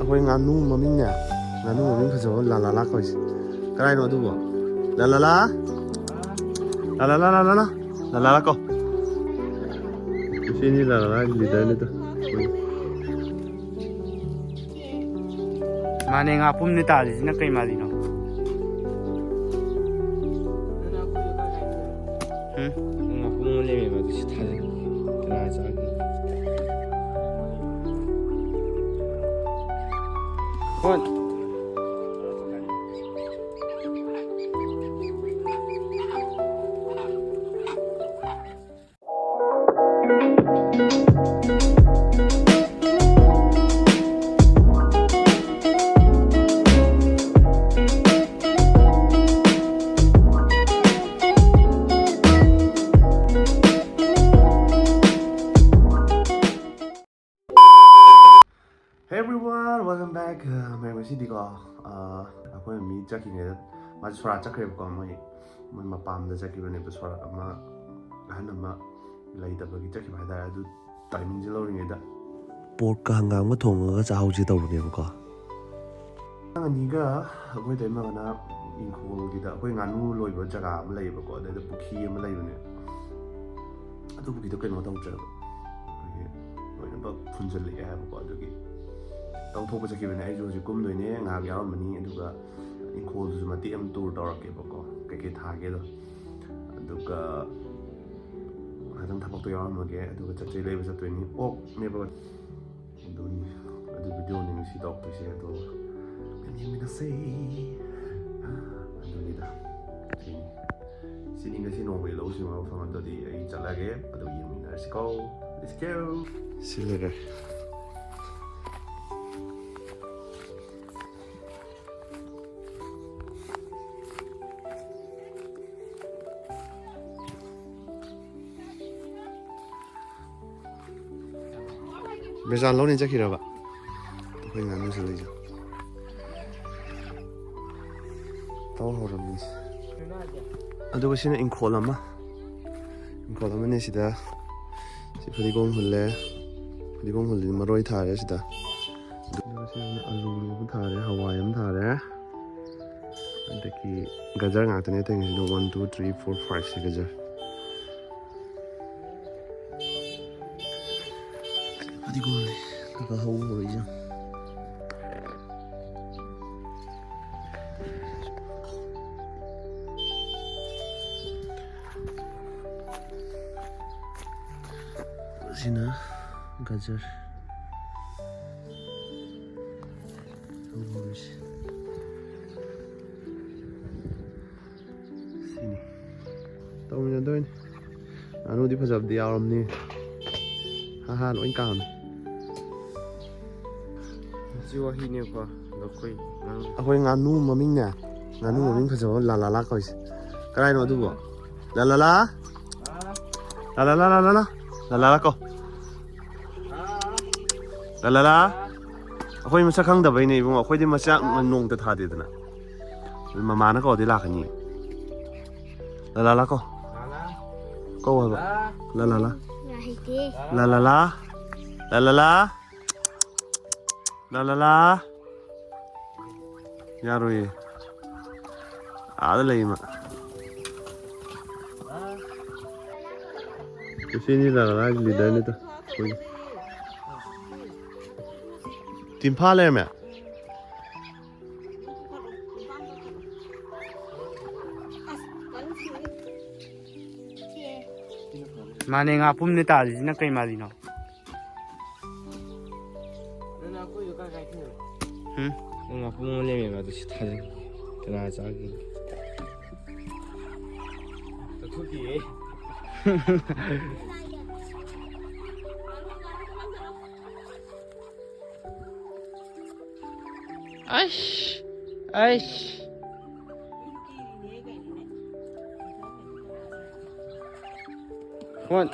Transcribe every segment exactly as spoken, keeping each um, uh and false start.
ꯑꯩꯈꯣꯏ ꯉꯥꯅꯨ ꯃꯃꯤꯡꯅꯦ, ꯉꯥꯅꯨ ꯃꯃꯤꯡ ꯐꯖꯕ ꯂꯥꯂꯥꯂꯥ ꯀꯧꯏꯁꯦ꯫ ꯀꯗꯥꯏꯅꯣ ꯑꯗꯨꯕꯣ? ꯂꯥꯂꯥꯂꯥ, ꯂꯥꯂꯥꯂꯥ, ꯂꯥꯂꯥꯂꯥ, ꯂꯥꯂꯥꯂꯥ ꯀꯧ꯫ ꯁꯤꯅꯤ ꯂꯥꯂꯥꯂꯥꯒꯤ ꯂꯤꯗꯔꯅꯤꯗ꯫ ꯃꯥꯅꯦ, ꯉꯥꯄꯨꯝꯅꯦ ꯇꯥꯔꯤꯁꯤꯅ꯫ ꯀꯩ ꯃꯥꯔꯤꯅꯣ? ꯎꯝ? ꯉꯥꯄꯨꯝ ꯑꯃ ꯂꯩꯔꯝꯃꯦꯕ, ꯑꯗꯨ ꯁꯤ ꯊꯥꯖꯤꯟ-, ꯀꯅꯥ ꯆꯥꯒꯦ? ꯍꯣꯏ꯫ Hey everyone, welcome back. Uh, ꯃꯌꯥꯝ, ꯉꯁꯤꯗꯤꯀꯣ, uh, ꯑꯩꯈꯣꯏ ꯃꯤ ꯆꯠꯈꯤꯉꯩꯗ ꯃꯥꯁꯦ ꯁꯣꯔꯥꯠ ꯆꯠꯈ꯭ꯔꯦꯕꯀꯣ, ꯃꯣꯏ, ꯃꯣꯏ ꯃꯄꯥꯝꯗ ꯆꯠꯈꯤꯕꯅꯦꯕ, ꯁꯣꯔꯥꯠ ꯑꯃ, ꯑꯍꯟ ꯑꯃ ꯂꯩꯇꯕꯒꯤ ꯆꯠꯈꯤꯕ ꯍꯥꯏꯇꯥꯔꯦ꯫ ꯑꯗꯨ ꯇꯥꯏꯃꯤꯡꯁꯦ ꯂꯧꯔꯤꯉꯩꯗ ꯄꯣꯔꯛꯀ ꯍꯪꯒꯥꯝꯒ ꯊꯣꯡꯉꯒ ꯆꯥꯍꯧꯁꯦ ꯇꯧꯕꯅꯦꯕꯀꯣ꯫ ꯑꯉꯥꯡ ꯑꯅꯤꯒ ꯑꯩꯈꯣꯏ ꯇꯩꯃꯒꯅ ꯏꯪꯈꯣꯜꯒꯤꯗ ꯑꯩꯈꯣꯏ ꯉꯥꯅꯨ ꯂꯣꯏꯕ ꯖꯒꯥ ꯑꯃ ꯂꯩꯌꯦꯕꯀꯣ, ꯑꯗꯩꯗ ꯄꯨꯈ꯭ꯔꯤ ꯑꯃ ꯂꯩꯕꯅꯦ꯫ ꯑꯗꯨ ꯄꯨꯈ꯭ꯔꯤꯗꯣ ꯀꯩꯅꯣ ꯇꯧꯗ꯭ꯔꯦꯕ, ꯑꯩꯈꯣꯏꯒꯤ ꯂꯣꯏꯅꯃꯛ ꯐꯨꯟꯖꯜꯂꯛꯑꯦ ꯍꯥꯏꯕꯀꯣ, ꯑꯗꯨꯒꯤ ꯂꯧꯊꯣꯛꯄ ꯆꯠꯈꯤꯕꯅꯦ꯫ ꯑꯩꯁꯨ ꯍꯧꯖꯤꯛ ꯀꯨꯝꯗꯣꯏꯅꯦ, ꯉꯥꯏꯍꯥꯛ ꯌꯥꯎꯔꯝꯃꯅꯤ, ꯑꯗꯨꯒ ꯏꯪꯈꯣꯜꯗꯨꯁꯨ ꯃꯇꯦꯛ ꯑꯃ ꯇꯨꯔ ꯇꯧꯔꯛꯀꯦꯕꯀꯣ, ꯀꯩꯀꯩ ꯊꯥꯒꯦꯗꯣ꯫ ꯑꯗꯨꯒ ꯉꯥꯏꯍꯥꯛꯇꯪ ꯊꯕꯛꯇꯣ ꯌꯥꯎꯔꯝꯃꯒꯦ, ꯑꯗꯨꯒ ꯆꯠꯆꯩ ꯂꯩꯕ ꯆꯠꯇꯣꯏꯅꯤ꯫ ꯑꯣꯛꯅꯦꯕ꯫ ꯑꯗꯨꯅꯤ, ꯑꯗꯨ ꯚꯤꯗꯤꯑꯣꯅꯤ ꯉꯁꯤ ꯇꯧꯔꯛꯇꯣꯏꯁꯦ꯫ ꯑꯗꯣ ꯃꯌꯥꯝ ꯌꯦꯡꯃꯤꯟꯅꯁꯦ꯫ ꯑꯗꯨꯅꯤꯗ꯫ ꯁꯤꯅꯤ꯫ ꯁꯤꯅꯤ ꯉꯁꯤ ꯅꯣꯡꯃꯒꯤ ꯂꯧꯎ ꯁꯤꯡꯎꯕ ꯃꯐꯝ ꯑꯗꯨꯗꯤ ꯑꯩ ꯆꯠꯂꯒꯦ꯫ ꯑꯗꯨ ꯌꯦꯡꯃꯤꯟꯅꯔꯁꯤꯀꯣ꯫ Let's go꯫ ꯁꯤ ꯂꯩꯔꯦ꯫ ꯕꯦꯖꯥ ꯂꯧꯅꯤ ꯆꯠꯈꯤꯔꯕ? ꯑꯩꯈꯣꯏ ꯉꯥꯅꯨꯁꯨ ꯂꯩꯖ ꯇꯧ ꯍꯧꯔꯝꯃꯤꯁꯦ꯫ ꯑꯗꯨꯒ ꯁꯤꯅ ꯏꯪꯈꯣꯜ ꯑꯃ, ꯏꯪꯈꯣꯜ ꯑꯃꯅꯦ꯫ ꯁꯤꯗ ꯁꯤ ꯐꯗꯤꯒꯣꯝ ꯍꯨꯜꯂꯦ, ꯐꯗꯤꯒꯣꯝ ꯍꯨꯜꯂꯤ, ꯃꯔꯣꯏ ꯊꯥꯔꯦ ꯁꯤꯗ꯫ ꯁꯤꯁꯤꯅ ꯑꯂꯨ ꯑꯃ ꯊꯥꯔꯦ, ꯍꯋꯥꯏ ꯑꯃ ꯊꯥꯔꯦ, ꯑꯗꯒꯤ ꯒꯖꯔ ꯉꯥꯛꯇꯅꯦ ꯑꯇꯩ ꯉꯁꯤꯗ꯫ One, two, three, four, five ꯁꯦ ꯒꯖꯔ꯫ ꯐꯗꯤꯒꯣꯝꯅꯦ ꯈꯔ ꯈꯔ ꯍꯧꯕ ꯍꯧꯔꯛꯏꯁꯦ꯫ ꯑꯁꯤꯅ ꯒꯖꯔ꯫ ꯍꯧꯔꯤꯁꯦ꯫ ꯁꯤꯅꯤ꯫ ꯇꯧꯃꯤꯟꯅꯗꯣꯏꯅꯤ꯫ ꯉꯥꯅꯨꯗꯤ ꯐꯖꯕꯗꯤ ꯌꯥꯎꯔꯝꯅꯤ꯫ ꯍꯥ ꯍꯥ ꯂꯣꯏ ꯀꯥꯝꯃꯦ꯫ ꯁꯤ ꯋꯥꯍꯤꯅꯦꯀꯣ꯫ ꯑꯗꯣ ꯑꯩꯈꯣꯏ ꯉꯥꯅꯨ ꯑꯩꯈꯣꯏ ꯉꯥꯅꯨ ꯃꯃꯤꯡꯅꯦ꯫ ꯉꯥꯅꯨ ꯃꯃꯤꯡ ꯐꯖꯕ ꯂꯥꯂꯥꯂꯥ ꯀꯧꯏꯁꯦ꯫ ꯀꯗꯥꯏꯅꯣ ꯑꯗꯨꯕꯣ? ꯂꯥꯂꯥꯂꯥ꯫ ꯂꯥꯂꯥꯂꯥ, ꯂꯥꯂꯥꯂꯥ꯫ ꯂꯥꯂꯥꯂꯥ ꯀꯣ꯫ ꯂꯥꯂꯥꯂꯥ꯫ ꯑꯩꯈꯣꯏ ꯃꯁꯛ ꯈꯪꯗꯕꯩꯅꯦ ꯏꯕꯨꯡꯉꯣ꯫ ꯑꯩꯈꯣꯏꯗꯤ ꯃꯆꯥ ꯅꯣꯡꯇ ꯊꯥꯗꯦꯗꯅ꯫ ꯃꯃꯥꯅ ꯀꯧꯔꯗꯤ ꯂꯥꯛꯀꯅꯤ꯫ ꯂꯥꯂꯥꯂꯥ ꯀꯣ꯫ ꯀꯧ ꯍꯥꯏꯕ꯫ ꯂꯥꯂꯥꯂꯥ꯫ ꯌꯥ ꯍꯩꯇꯦ꯫ ꯂꯥꯂꯥꯂꯥ꯫ ꯂꯥꯂꯥꯂꯥ꯫ ꯂꯥꯂꯥꯂꯥ꯫ ꯌꯥꯔꯣꯏꯌꯦ꯫ ꯑꯥꯗ ꯂꯩ ꯃꯥ꯫ ꯁꯤꯅꯤ ꯂꯥꯂꯥꯂꯥꯒꯤ ꯂꯤꯗꯔꯅꯤꯗ꯫ ꯑꯩꯈꯣꯏ ꯇꯤꯝꯐꯥ ꯂꯩꯔꯝꯃꯦ꯫ ꯃꯥꯅꯦ, ꯉꯥꯄꯨꯝꯅꯦ ꯇꯥꯔꯤꯁꯤꯅ ꯀꯩ ꯃꯥꯜꯂꯤꯅꯣ? ꯅꯪ ꯉꯥꯄꯨꯝ ꯑꯃ ꯂꯩꯔꯝꯃꯦꯕ, ꯑꯗꯨ ꯁꯤ ꯊꯥꯖꯤꯟ꯫ ꯀꯅꯥ ꯆꯥꯒꯦ? ꯆꯠꯊꯣꯛꯈꯤꯌꯦ꯫ ꯑꯩꯁ! ꯑꯩꯁ! ꯐꯣꯟ꯫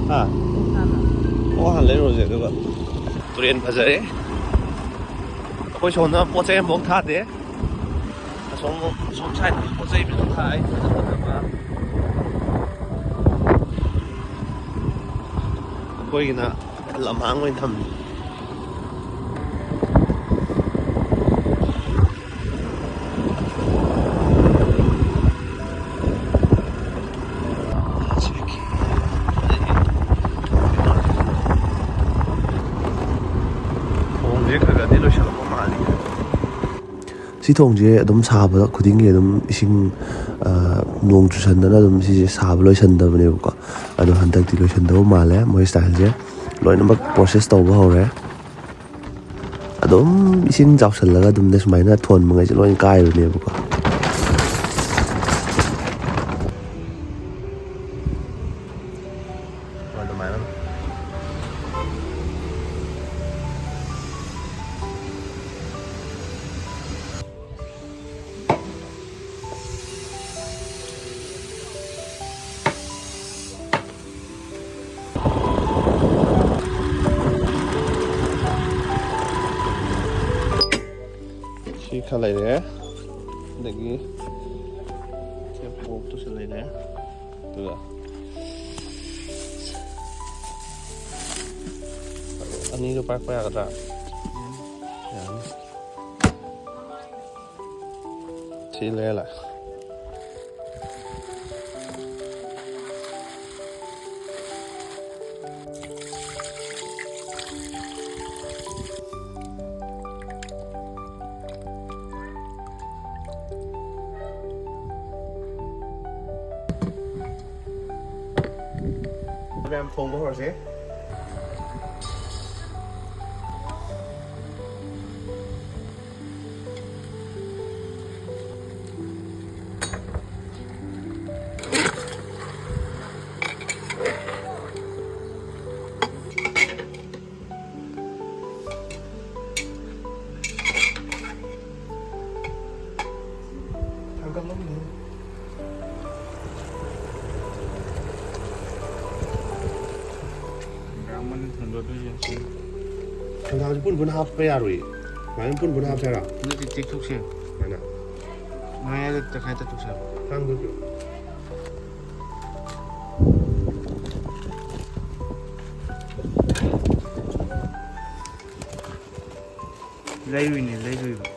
ꯍꯥ? ꯑꯣ, ꯍꯥꯟꯅ ꯂꯩꯔꯨꯔꯁꯦ ꯑꯗꯨꯒ꯫ ꯇꯨꯔꯦꯟ ꯐꯖꯔꯦ꯫ ꯑꯩꯈꯣꯏ ꯁꯣꯝꯗ ꯄꯣꯠ ꯆꯩ ꯑꯃꯐꯥꯎ ꯊꯥꯗꯦ꯫ ꯁꯣꯝ ꯁꯣꯝ ꯁꯥꯏꯠꯇ ꯄꯣꯠ ꯆꯩ ꯃꯌꯥꯝ ꯊꯥꯏ, ꯐꯖ ꯐꯖꯕ꯫ ꯑꯩꯈꯣꯏꯒꯤꯅ ꯂꯝꯍꯥꯡ ꯑꯣꯏꯅ ꯊꯝꯃꯤ꯫ ꯊꯣꯡꯁꯦ ꯈꯔ ꯈꯔꯗꯤ ꯂꯣꯏꯁꯤꯜꯂꯛꯄ ꯃꯥꯜꯂꯤ꯫ ꯁꯤ ꯊꯣꯡꯁꯦ ꯑꯗꯨꯝ ꯁꯥꯕ ꯈꯨꯗꯤꯡꯒꯤ ꯑꯗꯨꯝ ꯏꯁꯤꯡ, ꯑ, ꯅꯣꯡ ꯆꯨꯁꯟꯗꯅ ꯑꯗꯨꯝ ꯁꯤꯁꯦ ꯁꯥꯕ ꯂꯣꯏꯁꯟꯗꯕꯅꯦꯕꯀꯣ꯫ ꯑꯗꯣ ꯍꯟꯗꯛꯇꯤ ꯂꯣꯏꯁꯟꯗꯕ ꯃꯥꯜꯂꯦ꯫ ꯃꯣꯏ ꯁ꯭ꯇꯥꯏꯜꯁꯦ ꯂꯣꯏꯅꯃꯛ ꯄ꯭ꯔꯣꯁꯦꯁ ꯇꯧꯕ ꯍꯧꯔꯦ꯫ ꯑꯗꯨꯝ ꯏꯁꯤꯡ ꯆꯥꯎꯁꯜꯂꯒ ꯑꯗꯨꯝꯅꯦ ꯁꯨꯃꯥꯏꯅ ꯊꯣꯟꯕꯉꯩꯁꯦ ꯂꯣꯏ ꯀꯥꯏꯕꯅꯦꯕꯀꯣ꯫ ꯑꯗꯨꯃꯥꯏꯅ꯫ ꯁꯤ ꯈꯔ ꯂꯩꯔꯦ, ꯑꯗꯒꯤ ꯁꯤ ꯄꯣꯛꯇꯨꯁꯨ ꯂꯩꯔꯦ, ꯑꯗꯨꯒ ꯑꯅꯤꯗꯣ ꯄꯥꯛꯄ ꯌꯥꯒꯗ꯭ꯔꯥ? ꯌꯥꯅꯤ꯫ ꯁꯤ ꯂꯩꯔ ꯂꯥꯛꯑꯦ꯫ ꯃꯌꯥꯝ ꯊꯣꯡꯕ ꯍꯧꯔꯁꯦ꯫ ꯊꯥꯡꯒꯠꯂꯝꯃꯦ꯫ ꯍꯪꯒꯥꯝ ꯃꯅꯨꯡ ꯊꯣꯡꯗꯣꯛꯇꯣꯏꯁꯦ ꯁꯤ꯫ ꯍꯪꯒꯥꯝꯁꯦ ꯄꯨꯟ ꯄꯨꯟ ꯍꯥꯞꯄ ꯌꯥꯔꯣꯏꯌꯦ꯫ ꯁꯨꯃꯥꯏꯅ ꯄꯨꯟ ꯄꯨꯟ ꯍꯥꯞꯁꯦ ꯍꯥꯏꯔꯣ? ꯑꯗꯨꯗꯤ ꯆꯦꯛꯊꯣꯛꯁꯦ꯫ ꯁꯨꯃꯥꯏꯅ꯫ ꯃꯌꯥꯏꯗ ꯇꯪꯈꯥꯏ ꯇꯠꯊꯣꯛꯁꯦ ꯍꯥꯏꯕ꯫ ꯊꯥꯡꯗꯨꯁꯨ꯫ ꯂꯩꯔꯨꯏꯅꯦ, ꯂꯩꯔꯨꯏꯕ꯫